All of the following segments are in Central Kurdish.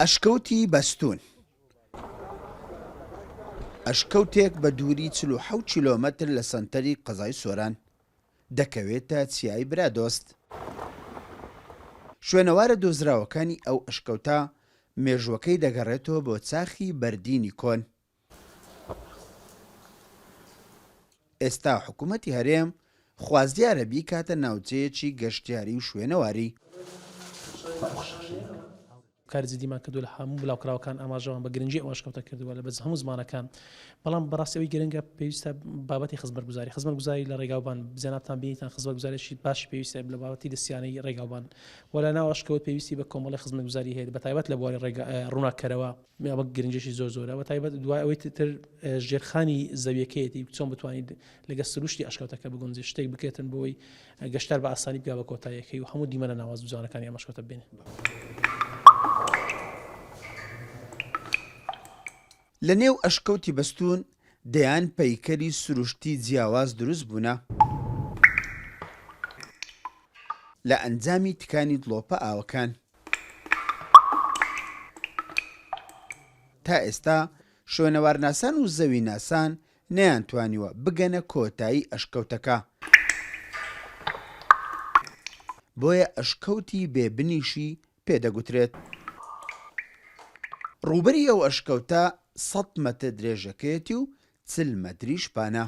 ئەشکەوتی بەستوون ئەشکەوتێک بە دووری 47 کیلۆمەتر لە سەنتەری قەزای سۆران، دەکەوێتە چیای برادۆست. شوێنەوارە دۆزراوەکانی ئەو ئەشکەوتە مێژووەکەی دەگەڕێتەوە بۆ چاخی بەردینی کۆن. ئێستا حکومەتی هەرێم خوازیارە بیکاتە ناوچەیەکی گەشتیاری و شوێنەواری. کاری جدیمان کردووە لە هەموو بلاوکراوەکان ئاماژەمان بە گرنگی ئەو ئەشکەوتە کردووە لە بەز هەموو زمانەکان بەڵام بەڕاستی ئەوەی گرنگە پێویستە بابەتی خزمەتگوزاری خزمەتگوزاری لە ڕێگاوبان جەنابتان بینیتان خزمەتگوزاریی باشی پێویستە لە بابەتی لە سیانەی ڕێگاوبان و لە ناو ئەشکەوت پێویستی بە کۆمەڵی خزمەتگوزاری هەیە بە تایبەت لە بواری ڕێگا ڕووناککەرەوە ئەمە گرنگیی زۆر زۆرە بە تایبەت دوای ئەوەی تر ژێرخانی زەویەکەیەتی چۆن بتوانیت لەگە سروشتی ئەشکەوتەکە بگونجێ شتێک بکرێتن بۆی گەشتار بە ئاسانی بگا بە کۆتاییەکەی و هەموو دیمەنە ناواز و جوانەکانی ئەم ئەشکەوتە ببینێ. لە نێو ئەشکەوتی بەستوون دەیان پەیکەری سروشتی جیاواز دروست بوونە. لە ئەنجامی تکانی دڵۆپە ئاوەکان. تا ئێستا شوێنەوارناسان و زەویناسان نەیانتوانیوە بگەنە کۆتایی ئەشکەوتەکە، بۆیە ئەشکەوتی بێ بنیشی پێ دەگوترێت. ڕووبەری ئەو ئەشکەوتە سەت مەتر درێژەکەیەتی و 40 مەتریش پانە.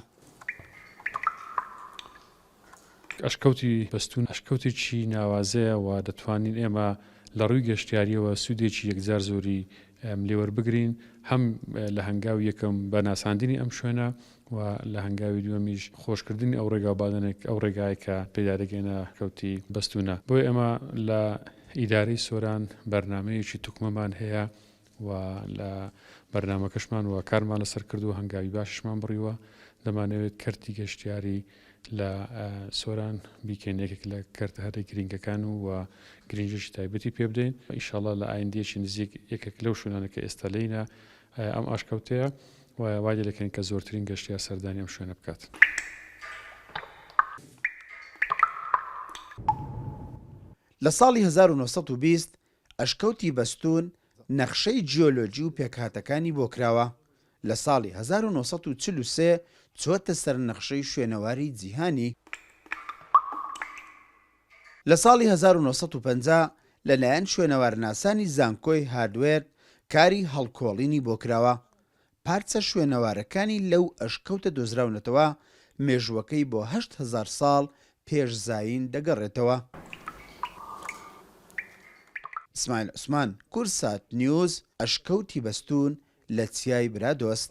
ئەشکەوتی بەستوون ئەشکەوتێکی ناوازەیە و دەتوانین ئێمە لە ڕووی گەشتیارییەوە سوودێکی یەکجار زۆری لێوەربگرین هەم لە هەنگاوی یەکەم بە ناساندنی ئەم شوێنە و لە هەنگاوی دووەمیش خۆشکردنی ئەو ڕێگاوبانانەی ئەو ڕێگایە کە پێدا دەگەینە کەوتی بەستوونە بۆیە ئێمە لە ئیدارەی سۆران بەرنامەیەکی توکمەمان هەیە و لە بەرنامەکەشمان و کارمان لەسەر کردووە هەنگاوی باشیشمان بڕیوە دەمانەوێت کەرتی گەشتیاری لە سۆران بیکەین یەکێک لە کەرتە هەرە گرینگەکان و و گرینگیەکی تایبەتی پێ بدەین ئیشاڵا لە ئایندەیەکی نزیک یەکێک لەو شوێنانە کە ئێستا لێینە ئەم ئاشکەوتەیە و وای لێ دەکەین کە زۆرترین گەشتیار سەردانی ئەم شوێنە بکات. لە ساڵی 1920 ئەشکەوتی بەستوون نەخشەی جیۆلۆجی و پێکهاتەکانی بۆ کراوە، لە ساڵی 1943 چۆتە سەر نەخشەی شوێنەواری جیهانی. لە ساڵی 1950 لەلایەن شوێنەوارناسانی زانکۆی هاردوێرد کاری هەڵکۆڵینی بۆ کراوە، پارچە شوێنەوارەکانی لەو ئەشکەوتە دۆزراونەتەوە، مێژووەکەی بۆ 8000 ساڵ پێش زایین دەگەڕێتەوە. ئیسماعیل عوسمان، کوردسات نیوز، ئەشکەوتی بەستوون لە چیای برادۆست.